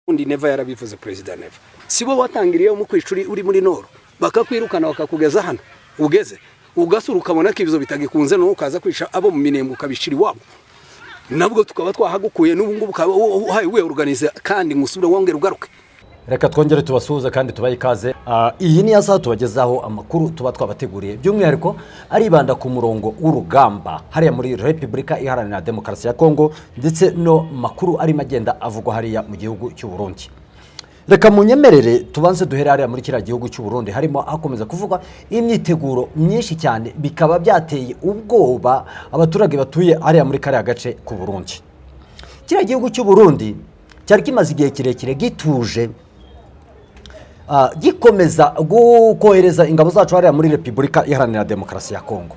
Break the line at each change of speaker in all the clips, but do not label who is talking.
Undi Neva yarabivuze, Perezida Neva, si bo watangiriye mu kwica uri muri Nord, bakakwirukana bakakugeza hano ugeze, ugasura ukabona ko ibizo bitagikunze, noneho ukaza kwica abo mu Minembwe, ukabishira iwabo, nabwo tukaba twahagukuye, n'ubu ngubu ukaba uhaye weorganize kandi ngo usubire wongere ugaruke.
Reka twongere tubasuhuze kandi tubahe ikaze. Iyi ni ya saha tubagezaho amakuru tuba twabateguriye, by'umwihariko aribanda ku murongo w'urugamba hariya muri Repubulika Iharanira Demokarasi ya Kongo, ndetse no makuru arimo agenda avugwa hariya mu gihugu cy'u Burundi. Reka munyemerere tubanze duhere hariya muri kiriya gihugu cy'u Burundi, harimo hakomeza kuvugwa imyiteguro myinshi cyane, bikaba byateye ubwoba abaturage batuye hariya muri kariya gace k'u Burundi. Kiriya gihugu cy'u Burundi cyari kimaze igihe kirekire gituje, gikomeza kohereza ingabo zacu hariya muri Repubulika Iharanira Demokarasi ya Kongo,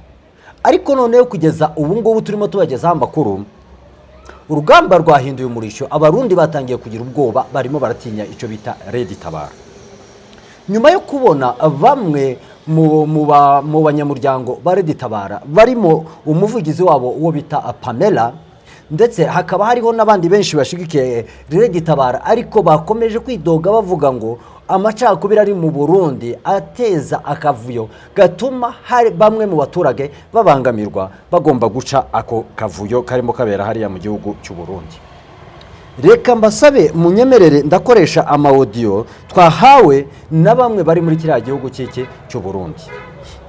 ariko noneho kugeza ubu ngubu turimo tubagezaho amakuru, urugamba rwahinduye umurishyo. Abarundi batangiye kugira ubwoba, barimo baratinya icyo bita Red Tabara, nyuma yo kubona bamwe mu banyamuryango ba Red Tabara, barimo umuvugizi wabo uwo bita Pamela, ndetse hakaba hariho n'abandi benshi bashigikiye Red Tabara, ariko bakomeje kwidoga bavuga ngo amacakubiri ari mu Burundi ateza akavuyo gatuma hari bamwe mu baturage babangamirwa, bagomba guca ako kavuyo karimo kabera hariya mu gihugu cy'u Burundi. Reka mbasabe munyemerere ndakoresha ama audio twahawe na bamwe bari muri kiriya gihugu cy'iki cy'u Burundi.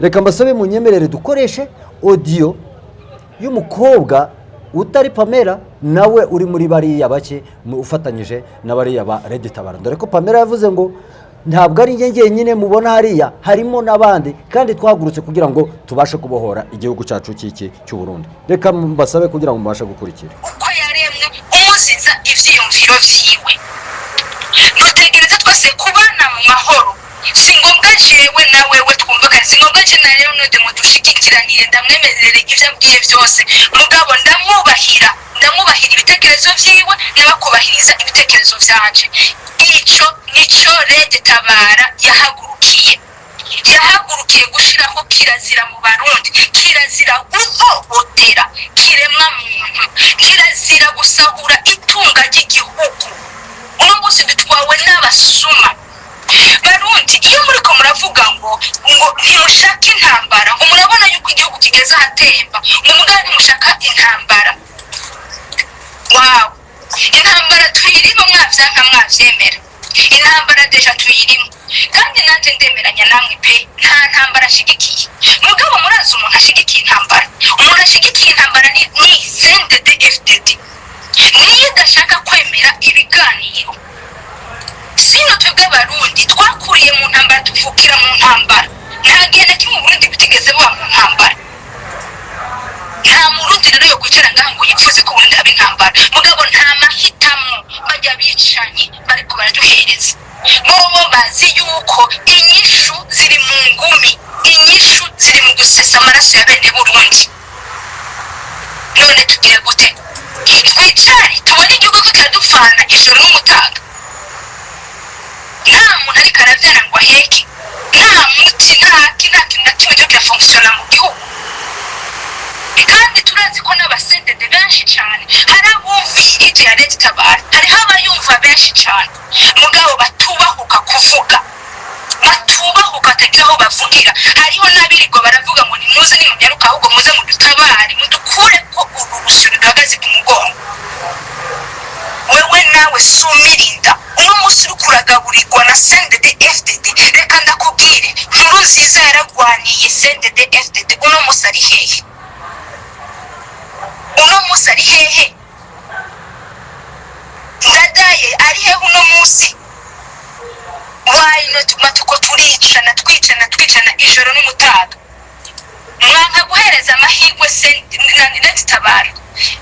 Reka mbasabe munyemerere dukoreshe audio y'umukobwa utari Pamela, nawe uri muri bariya bake ufatanyije na bariya ba Red Tabara, dore ko Pamela yavuze ngo ntabwo ari njye njyenyine mubona hariya, harimo n'abandi, kandi twahagurutse kugira ngo tubashe kubohora igihugu cyacu cy'iki cy'u Burundi. Reka mbasabe kugira ngo mubashe gukurikira.
Uko yaremwe umuziza ivyiyumviro vyiwe, dutegereza twese kubana mu mahoro. Si ngombwa jewe na wewe twumvikane, si ngombwa je na Leonode ngo dushigikiranire, ndamwemerere ivyo ambwiye vyose, mugabo ndamwubahira, ndamwubahira ibitekerezo vyiwe, nawe akubahiriza ibitekerezo vyanje. Ico nico Red Tabara yahagurukiye, yahagurukiye gushiraho kirazira mu Barundi: kirazira guhohotera kiremwa muntu, kirazira gusahura itunga ry'igihugu. Uno munsi dutwawe n'abasuma. Barundi, iyo muriko muravuga ngo ntimushaka intambara, ngo murabona yuko igihugu kigeze ahatemba, ngo mugabo ntimushaka intambara, wawe intambara tuyirimo, mwavyanka mwavyemera, intambara déjà tuyirimo. Kandi nanjye ndemeranya namwe pe, nta ntambara ashigikiye. Mugabo murazi umuntu ashigikiye intambara? Umuntu ashigikiye intambara ni CNDD FDD, niyo idashaka kwemera ibiganiro. Sino twebwe Abarundi twakuriye mu ntambara, tuvukira mu ntambara. Nta gihe na kimwe Uburundi butigeze buba mu ntambara. Nta Murundi rero yo kwicara ngaha ngo yifuze ko Uburundi haba intambara. Mugabo nta mahitamo, bajya bicanyi bariko baraduhereza, bobo bazi yuko inyishu ziri mu ngumi, inyishu ziri mu gusesa amaraso ya bene Burundi. None tugiye gute? Twicare tubone igihugu ko kiradupfana ijoro n'umutaga, nta muntu ariko arabyara ngo aheke, nta muti, nta ki, nta kintu na kimwe cyo kirafonctionna mu gihugu. Kandi turazi ko n'aba CNDD benshi cyane hari abumviye iryo ya Red Tabara, hariho abayumva benshi cyane, mugabo batubahuka kuvuga, batubahuka, batagira aho bavugira. Hariho n'abirirwa baravuga ngo nimuze, nimunyaruka ahubwo muze mudutabare, mudukure ko uru rusuri ruhagaze ku mugongo. Wewe nawe sumirinda, uno munsi uriko uragaburirwa na CNDD FDD. Reka ndakubwire, Nkuru Nziza yaragwaniye CNDD FDD, uno munsi ari hehe? Uno munsi ari hehe? Ndadaye ari hehe uno munsi? Wayino tuguma tuko turicana, twicana, twicana ijoro n'umutaga. Mwanka guhereza amahirwe Red Tabara,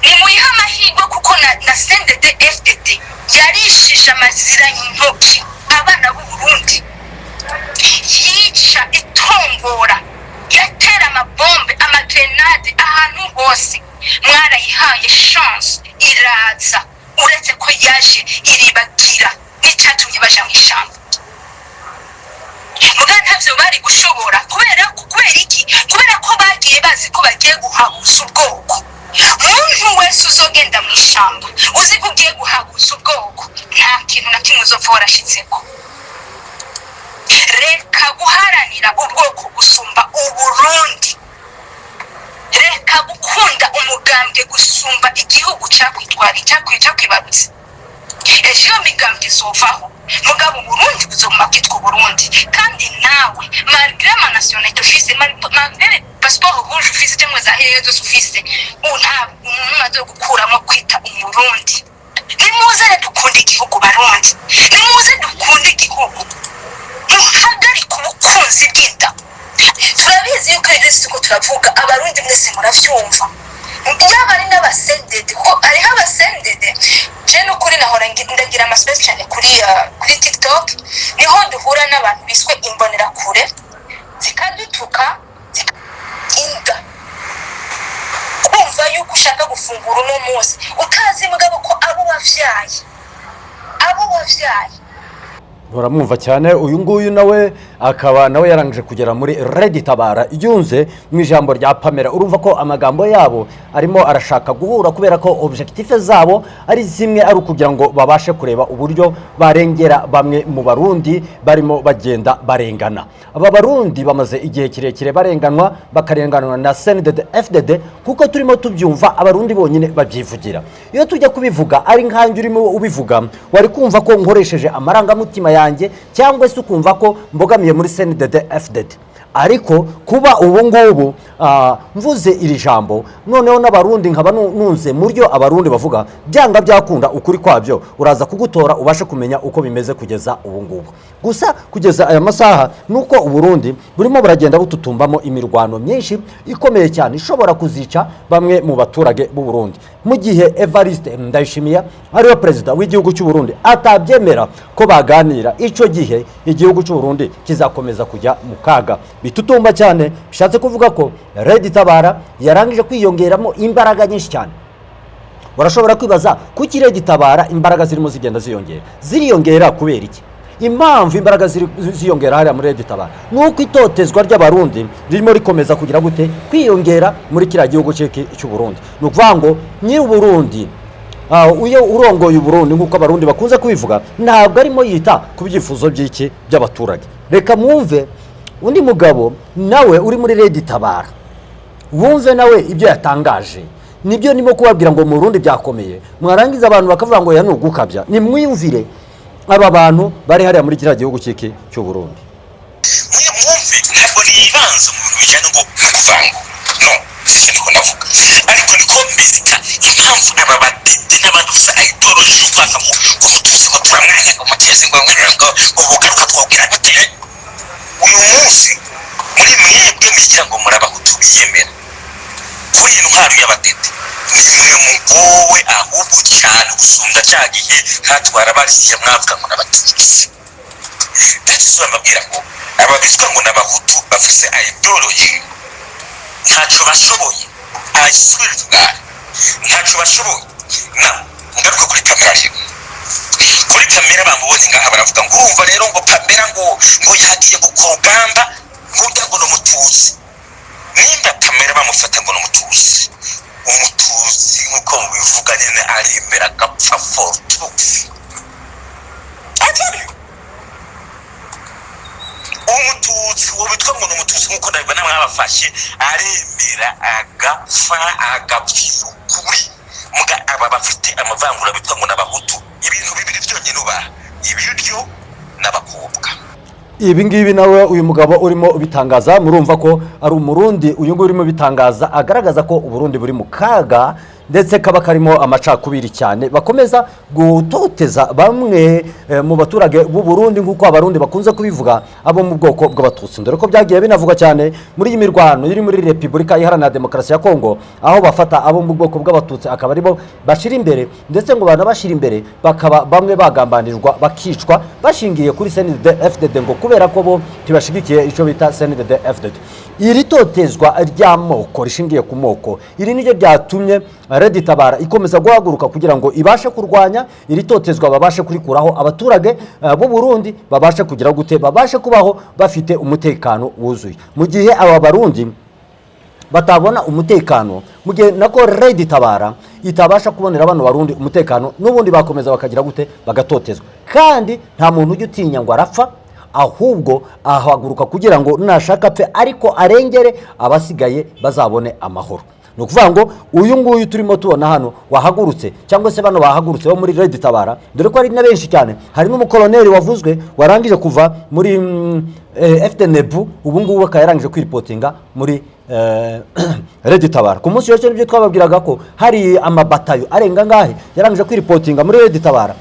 nimuyihe amahirwe, kuko na CNDD FDD yarishije amazira y'intoki abana b'u Burundi, yica, itongora, yatera amabombe, amagrenade ahantu hose. Mwarayihaye chance iraza, uretse ko yaje iribagira n'icyatumye baja mu ishamba. Muga ntavyo bari gushobora. Kubera ko, kubera iki? Kubera ko bagiye bazi ko bagiye guhabuza ubwoko. Muntu wese uzogenda mu ishamba uzi ko ugiye guhaguza ubwoko, nta kintu na kimwe uzopfa warashitseko. Reka guharanira ubwoko gusumba Uburundi. Reka gukunda umugambwe gusumba igihugu cyakwitwara, cyakwibarutse. Ejo iyo migambwe izovaho, mugabo Uburundi buzoguma bwitwa Uburundi. Kandi nawe, malgré ma nationalité ufise, malgré passeport rouge ufise cyangwa za hehe zose ufise, nta umuntu azogukuramo kwita Umurundi. Nimuze rero dukunde igihugu. Barundi, nimuze dukunde igihugu, duhagarike ubukunzi bw'inda. Turabizi yuko ibyo byose turiko turavuga, Abarundi mwese muravyumva, yaba ari n'abasendede, kuko hariho abasendede. Je n'ukuri nahora ndagira ama space cyane kuri TikTok, niho duhura n'abantu biswe imbonerakure, zikadutuka inda kumva yuko ushaka gufungura uno munsi, utazi mugabo ko abo wavyaye.
Muramwumva cyane. Uyu nguyu nawe akaba nawe yarangije kugera muri RED Tabara. Yunze mu ijambo rya Pamela, urumva ko amagambo yabo arimo arashaka guhura, kubera ko objectif zabo ari zimwe, ari ukugira ngo babashe kureba uburyo barengera bamwe mu Barundi barimo bagenda barengana. Aba Barundi bamaze igihe kirekire barenganwa, bakarenganwa na CNDD FDD, kuko turimo tubyumva Abarundi bonyine babyivugira. Iyo tujya kubivuga ari nkanjye urimo ubivuga, wari kumva ko nkoresheje amarangamutima yanjye, cyangwa se ukumva ko mbogamiye muri CNDD FDD. Ariko kuba ubu ngubu mvuze iri jambo, noneho n'Abarundi nkaba nunze mu ryo Abarundi bavuga, byanga byakunda ukuri kwabyo uraza kugutora, ubashe kumenya uko bimeze kugeza ubu ngubu. Gusa kugeza aya masaha ni uko Uburundi burimo buragenda bututumbamo imirwano myinshi ikomeye cyane ishobora kuzica bamwe mu baturage b'u Burundi. Mu gihe Evariste Ndayishimiye, ariwe perezida w'igihugu cy'u Burundi, atabyemera ko baganira, icyo gihe igihugu cy'u Burundi kizakomeza kujya mu kaga bitutumba cyane. Bishatse kuvuga ko RED Tabara yarangije kwiyongeramo imbaraga nyinshi cyane. Urashobora kwibaza kuki RED Tabara imbaraga zirimo zigenda ziyongera. Ziriyongera kubera iki? Impamvu imbaraga ziri ziyongera hariya muri RED Tabara ni uko itotezwa ry'Abarundi ririmo rikomeza kugira gute? Kwiyongera muri kiriya gihugu cy'u Burundi. Ni ukuvuga ngo nyiri Uburundi, uyo urongoye Uburundi, nk'uko Abarundi bakunze kubivuga, ntabwo arimo yita ku byifuzo by'iki? By'abaturage. Reka mwumve undi mugabo nawe uri muri RED Tabara, wumve nawe ibyo yatangaje. Nibyo ndimo kubabwira ngo mu Burundi byakomeye, mwarangiza abantu bakavuga ngo ya ni ugukabya. Nimwiyumvire aba bantu bari hariya muri kiriya gihugu cy'iki cy'u Burundi.
Mwumve, ntabwo nibanza mu bintu bijyanye ngo no kuvangura, no sicyo ndiko ndavuga, ariko niko mbesita impamvu aba badede n'abandi bafite idéologie yo kwanga ngo Umututsi, ngo turamwanya, ngo Umututsi, ngo bugaruka twogera gute. Uyu munsi muri mwebwe mwigira ngo muri Abahutu biyemera kuri iyi ntwaro y'abadede, ni mwe mugowe ahubwo cyane gusumba cya gihe hatwara bariya mwavuga ngo n'Abatutsi. Ndetse mbabwira ngo aba bitwa ngo n'Abahutu bafise idéologie ntacyo bashoboye. I swear to God, ntacyo bashoboye. Na ngaruka kuri Pamela rero, kuri Pamela bamubonye ngaha baravuga ngo urumva rero ngo Pamela ngo yagiye ngo ku rugamba, ngo ujya ngo ni Umututsi. Nimba Pamela bamufata ngo ni Umututsi, Umututsi nk'uko mubivuga nyine aremera agapfa for truth. I tell you, Umututsi uwo witwa ngo ni Umututsi, nk'uko ndabibona mwabafashe, aremera agapfa, agapfira ukuri. Muga aba bafite amavangura bitwa ngo n'Abahutu, ibintu bibiri byonyine ubaha: ibiryo n'abakobwa.
Ibi ngibi nawe uyu mugabo urimo ubitangaza, murumva ko ari Umurundi. Uyu nguyu urimo ubitangaza agaragaza ko Uburundi buri mu kaga, ndetse kaba karimo amacakubiri cyane, bakomeza gutoteza bamwe mu baturage b'u Burundi, nk'uko Abarundi bakunze kubivuga, abo mu bwoko bw'Abatutsi, dore ko byagiye binavugwa cyane muri iyi mirwano iri muri Repubulika Iharanira Demokarasi ya Kongo, aho bafata abo mu bwoko bw'Abatutsi akaba aribo bashyira imbere, ndetse ngo banabashyira imbere bakaba bamwe bagambanirwa bakicwa bashingiye kuri CNDD FDD, ngo kubera ko bo ntibashigikiye icyo bita CNDD FDD. Iri totezwa ry'amoko rishingiye ku moko, iri niryo ryatumye RED Tabara ikomeza guhaguruka kugira ngo ibashe kurwanya iri totezwa, babashe kurikuraho, abaturage b'u Burundi babashe kugira gute? Babashe kubaho bafite umutekano wuzuye. Mu gihe aba Barundi batabona umutekano, mu gihe nako RED Tabara itabasha kubonera bano Barundi umutekano, n'ubundi bakomeza bakagira gute? Bagatotezwa. Kandi nta muntu ujya utinya ngo arapfa, ahubwo ahaguruka kugira ngo nashaka apfe, ariko arengere abasigaye bazabone amahoro. Ni ukuvuga ngo uyu nguyu turimo tubona hano wahagurutse, cyangwa se bano bahagurutse bo muri RED Tabara, dore ko ari na benshi cyane, hari n'umukoloneli wavuzwe warangije kuva muri FDNB, ubu ngubu akaba yarangije kwiripotinga muri RED Tabara. Ku munsi w'ejo nibyo twababwiraga ko hari amabatayo arenga ngahe yarangije kwiripotinga muri RED Tabara,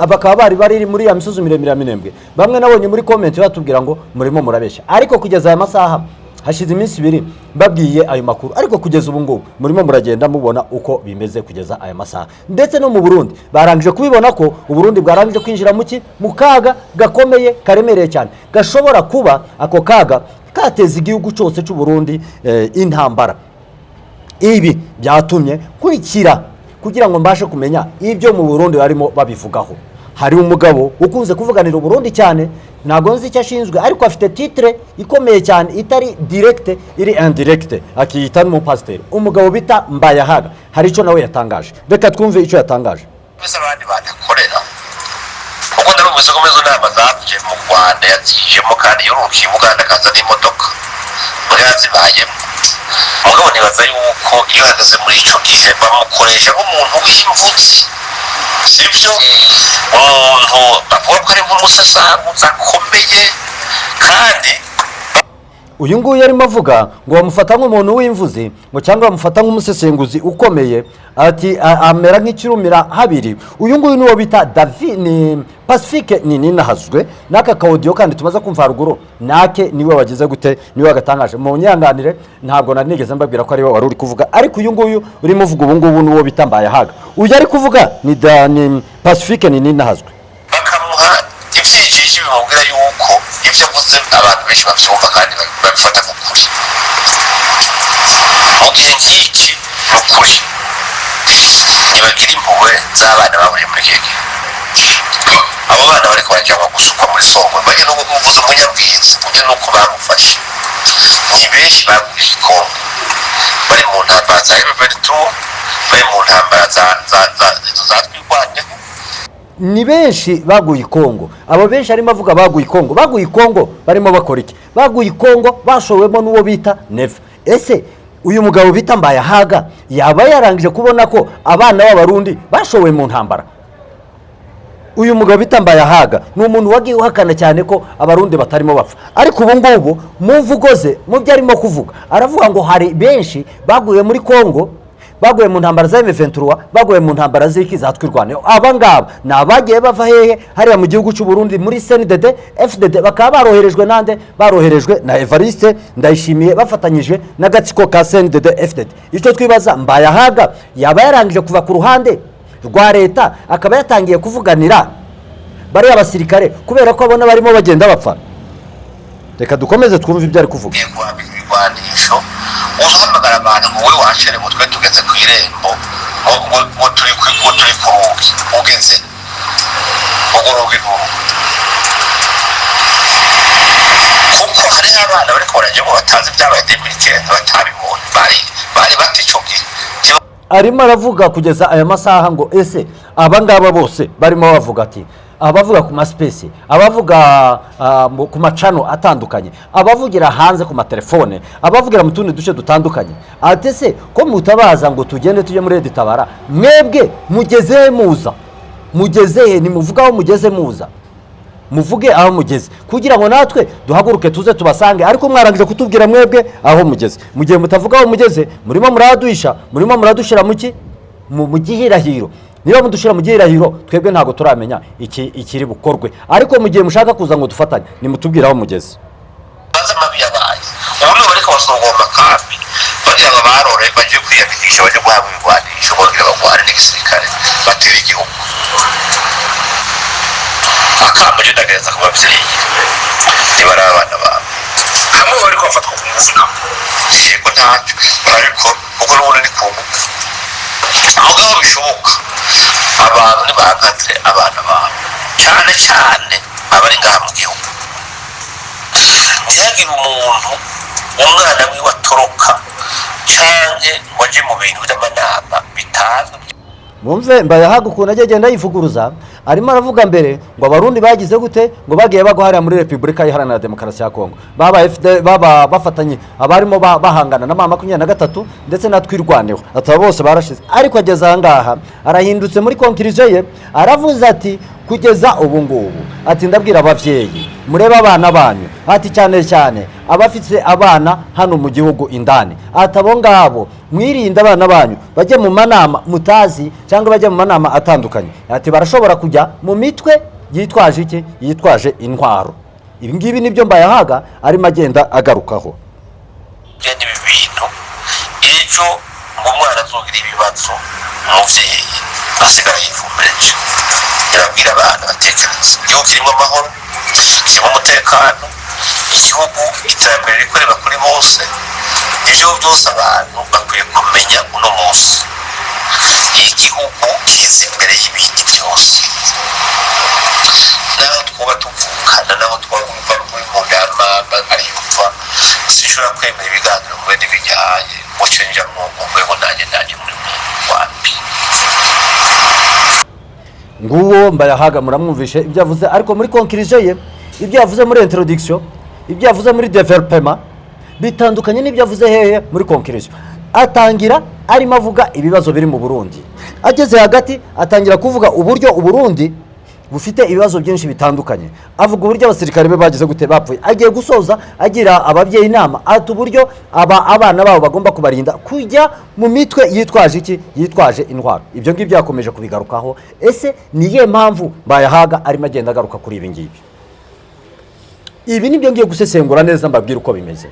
bakaba bari bari muri ya misozi miremire ya Minembwe. Bamwe nabonye muri comment batubwira ngo murimo murabeshya, ariko kugeza aya masaha hashize iminsi 2 mbabwiye ayo makuru, ariko kugeza ubu ngubu murimo muragenda mubona uko bimeze kugeza aya masaha. Ndetse no mu Burundi barangije kubibona ko Uburundi bwarangije kwinjira mu kaga gakomeye karemereye cyane, gashobora kuba ako kaga kateza igihugu cyose cy'u Burundi intambara. Ibi byatumye kurikira kugira ngo mbashe kumenya ibyo mu Burundi barimo babivugaho. Hari umugabo ukunze kuvuganira Uburundi cyane, ntabwo nzi icyo ashinzwe, ariko afite titre ikomeye cyane itari directe, iri indirecte, akiyita n'umupasiteri, umugabo bita Mbayahaga. Hari icyo nawe yatangaje, reka twumve icyo yatangaje.
Mbese abandi badakorera, kuko ndabivuze ko muri izo nama zavye mu Rwanda yazijemo, kandi yorukiye Uganda akaza n'imodoka muri yazibayemo. Mugabo nibaza yuko iyo hageze muri ico gihe bamukoresha nk'umuntu w'imvutsi, sibyo? Umuntu bavuga ko ari nk'umusasanguzi akomeye kandi
Uyu nguyu arimo avuga ngo bamufata nk'umuntu w'imvuzi, ngo cyangwa bamufata nk'umusesenguzi ukomeye, ati amera nk'ikirumira habiri. Uyu nguyu niwo bita David ni Pacifique ni ninahazwe n'aka ka audio kandi tumaze kumva haruguru, nake niwe wagize gute? Niwe wagatangaje. Mu nyanganire, ntabwo nari nigeze mbabwira ko ari we wari uri kuvuga, ariko uyu nguyu urimo uvuga ubu ngubu niwo bita Mbayahaga. Uyu ari kuvuga ni Pacifique ni ninahazwe.
Bakamuha ibyijiji bimubwira yuko ibyo avuze abantu benshi babyumva kandi babifata nk'ukuri. Mu gihe nk'iki, ni ukuri ntibagira impuhwe z'abana baburiye muri iki gihe. Abo bana bariko barajyanwa gusukwa muri Songo, bajya no kuvuza umunyabwiza ujya nuko bamufashe. Ni benshi baguye i Kongo, bari mu ntambara za M23, bari mu ntambara za izo za Twirwaneho.
Ni benshi baguye i Kongo. Abo benshi arimo avuga baguye i Kongo, baguye i Kongo barimo bakora iki? Baguye i Kongo bashowemo n'uwo bita Neva. Ese uyu mugabo bita Mbayahaga yaba yarangije kubona ko abana b'Abarundi bashowe mu ntambara? Uyu mugabo bita Mbayahaga ni umuntu wagiye uhakana cyane ko Abarundi batarimo bapfa, ariko ubu ngubu mu mvugo ze, mu byo arimo kuvuga, aravuga ngo hari benshi baguye muri Kongo, baguye mu ntambara za M23, baguye mu ntambara z'iki, za Twirwaneho. Aba ngaba ni abagiye bava hehe? Hariya mu gihugu cy'u Burundi muri CNDD FDD, bakaba baroherejwe nande? Baroherejwe na Evariste Ndayishimiye bafatanyije n'agatsiko ka CNDD FDD. Icyo twibaza, Mbayahaga yaba yarangije kuva ku ruhande rwa leta, akaba yatangiye kuvuganira bariya basirikare kubera ko abona barimo bagenda bapfa? Reka dukomeze twumve ibyo ari kuvuga.
Ugiye kwambika ibigwanisho, uhamagara abantu ngo wowe wacere ngo twe tugeze ku irembo, ngo turi ku rugi, ugeze urwo rugi n'uru, kuko hariho abana bariko barajya ngo batazi ibyabaye 2009, batabibonye, bari bata ico gihe.
Arimo aravuga kugeza aya masaha ngo ese aba ngaba bose barimo bavuga ati abavuga ku ma space, abavuga ku macano atandukanye, abavugira hanze ku matelefone, abavugira mu tundi duce dutandukanye, ati ese ko mutabaza ngo tugende tujye muri RED Tabara, mwebwe mugeze he? Muza mugeze he? Nimuvuge aho mugeze, muza muvuge aho mugeze kugira ngo natwe duhaguruke tuze tubasange. Ariko mwarangije kutubwira mwebwe aho mugeze? Mu gihe mutavuga aho mugeze, murimo muraduhisha, murimo muradushyira mu gihirahiro. Niba mudushyira mu gihirahiro, twebwe ntabwo turamenya iki ikiri bukorwe. Ariko mu gihe mushaka kuza ngo dufatanye, nimutubwire aho mugeze.
Bazi amabi yabaye. Ubu nibo bariko basongoma kambi bagira ngo barore baje kwiyandikisha, baje guhabwa ibigwanisho, bongera bagwane n'igisirikare, batera igihugu. Akamo je ndagereza ku bavyeyi, ntibari abana babo hamwe bariko bafatwa ku ngufu nabo, yego ntacyo barabikora kuko n'ubundi ni ku ngufu. Mugabo bishoboka abantu ntibahagaze abana babo, cyane cyane abari ngaha mu gihugu. Ntihagire umuntu umwana wiwe atoroka. Canke ngo aje mu bintu by'amanama bitazwi.
Mwumve Mbayahaga ukuntu ajya agenda yivuguruza. Arimo aravuga mbere ngo Abarundi bagize gute, ngo bagiye bagwa hariya muri Repubulika Iharanira Demokarasi ya Kongo, baba FD, baba bafatanye abarimo bahangana na M23 ndetse na Twirwaneho, ati abo bose barashize. Ariko ageze aha ngaha arahindutse muri conclusion ye, aravuze ati kugeza ubu ngubu, ati ndabwira ababyeyi, murebe abana banyu, ati cyane cyane abafite abana hano mu gihugu indani, ati abo ngabo mwirinde abana banyu bajye mu manama mutazi cyangwa bajye mu manama atandukanye, ati barashobora kujya mu mitwe yitwaje iki? Yitwaje intwaro. Ibi ngibi nibyo Mbayahaga arimo agenda agarukaho.
Bene ibi bintu, ejo ngo umwana azogira ibibazo, umuvyeyi asigara yivumbereje. Yababwira abana batekereza, igihugu kirimo amahoro, kirimo umutekano, igihugu iterambere rikorera kuri bose. Ibyo byose abantu bakwiye kumenya uno munsi, igihugu kiza imbere y'ibindi byose, naho twuba tuvukana, naho twumva uri mu nda ya mama ariyumva. Sinshobora kwemera ibiganiro ngo bene bijyanye muco njamo ngo nanjye muri wapi.
Nguwo Mbayahaga, muramwumvishe ibyo yavuze. Ariko muri conclusion ye, ibyo yavuze muri introduction, ibyo yavuze muri développement bitandukanye n'ibyo yavuze hehe? Muri conclusion. Atangira arimo avuga ibibazo biri mu Burundi, ageze hagati atangira kuvuga uburyo Uburundi bufite ibibazo byinshi bitandukanye, avuga uburyo abasirikare be bagize gute, bapfuye. Agiye gusoza agira ababyeyi inama, ati uburyo aba abana babo bagomba kubarinda kujya mu mitwe yitwaje iki? Yitwaje intwaro. Ibyo ngibyo yakomeje kubigarukaho. Ese ni iyihe mpamvu Mbayahaga arimo agenda agaruka kuri ibi ngibi? Ibi nibyo ngiye gusesengura neza, mbabwire uko bimeze.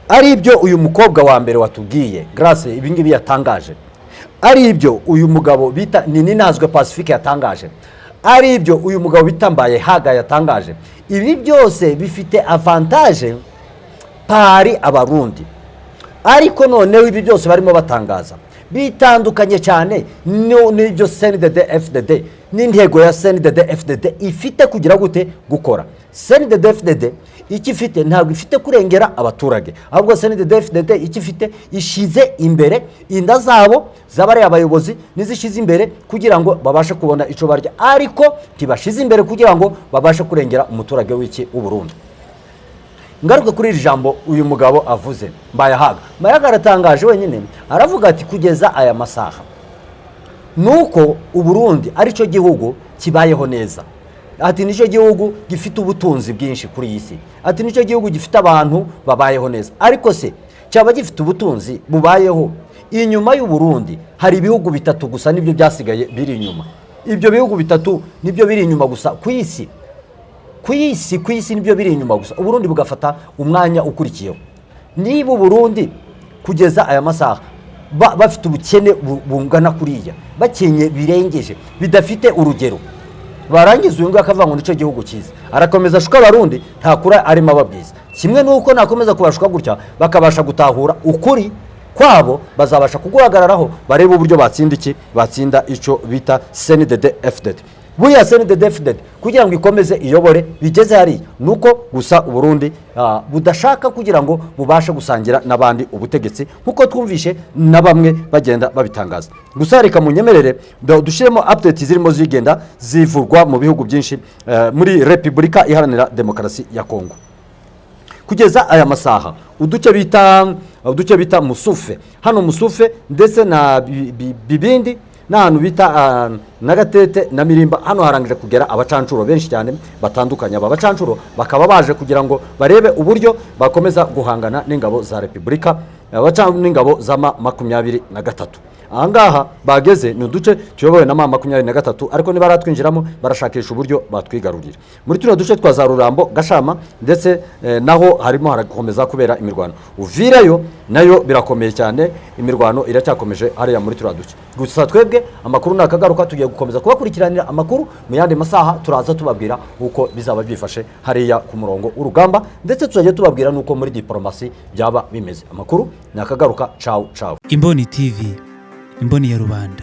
Ari ibyo uyu mukobwa wa mbere watubwiye Grace, ibi ngibi yatangaje, ari ibyo uyu mugabo bita Nininazwe Pacifique yatangaje, ari ibyo uyu mugabo bita Mbayahaga yatangaje, ibi byose bifite avantage pari Abarundi. Ariko noneho ibi byose barimo batangaza bitandukanye cyane n'ibyo CNDD FDD n'intego ya CNDD FDD ifite kugira gute, gukora. CNDD FDD icyo ifite, ntabwo ifite kurengera abaturage, ahubwo CNDD FDD icyo ifite, ishize imbere inda zabo z'abariya abayobozi, n'izishyize imbere kugira ngo babashe kubona icyo barya, ariko ntibashize imbere kugira ngo babashe kurengera umuturage w'iki, w'Uburundi. Ngaruke kuri iri jambo uyu mugabo avuze, Mbayahaga. Mbayahaga aratangaje wenyine, aravuga ati kugeza aya masaha nuko Uburundi aricyo gihugu kibayeho neza, ati nicyo gihugu gifite ubutunzi bwinshi kuri iyi si, ati nicyo gihugu gifite abantu babayeho neza. Ariko se cyaba gifite ubutunzi bubayeho, inyuma y'Uburundi hari ibihugu bitatu gusa nibyo byasigaye biri inyuma. Ibyo bihugu bitatu nibyo biri inyuma gusa ku isi, ku isi nibyo biri inyuma gusa, Uburundi bugafata umwanya ukurikiyeho. Niba Uburundi kugeza aya masaha bafite ubukene bungana kuriya, bakenye birengeje bidafite urugero, barangiza uyu nguyu akavuga ngo nicyo gihugu cyiza, arakomeza ashuka Abarundi, ntakura arimo ababwiza. Kimwe n'uko nakomeza kubashuka gutya bakabasha gutahura ukuri kwabo, bazabasha kuguhagararaho, barebe uburyo batsinda iki, batsinda icyo bita CNDD FDD. Buriya CNDD FDD kugira ngo ikomeze iyobore bigeze hariya, ni uko gusa Uburundi budashaka kugira ngo bubashe gusangira n'abandi ubutegetsi, nk'uko twumvishe na bamwe bagenda babitangaza. Gusa reka munyemerere dushyiremo update zirimo zigenda zivurwa mu bihugu byinshi, muri Repubulika Iharanira Demokarasi ya Kongo. Kugeza aya masaha uduce bita Musufe, hano Musufe ndetse na Bibindi n'ahantu bita Nagatete na Mirimba, hano harangije kugera abacancuro benshi cyane batandukanye. Aba bacancuro bakaba baje kugira ngo barebe uburyo bakomeza guhangana n'ingabo za Repubulika n'ingabo za M23. Ahangaha bageze ni uduce tuyobowe na M23, ariko nibaratwinjiramo barashakisha uburyo batwigarurira. Muri tuno duce twa za Rurambo, Gashama ndetse naho harimo harakomeza kubera imirwano. Uvirayo nayo birakomeye cyane, imirwano iracyakomeje hariya muri turiya duce. Gusa twebwe amakuru nakagaruka, tugiye gukomeza kubakurikiranira amakuru mu yandi masaha, turaza tubabwira uko bizaba byifashe hariya ku murongo w'urugamba, ndetse tuzajya tubabwira n'uko muri diporomasi byaba bimeze. Amakuru nakagaruka. Cawu cawu.
Imboni TV, imboni ya rubanda.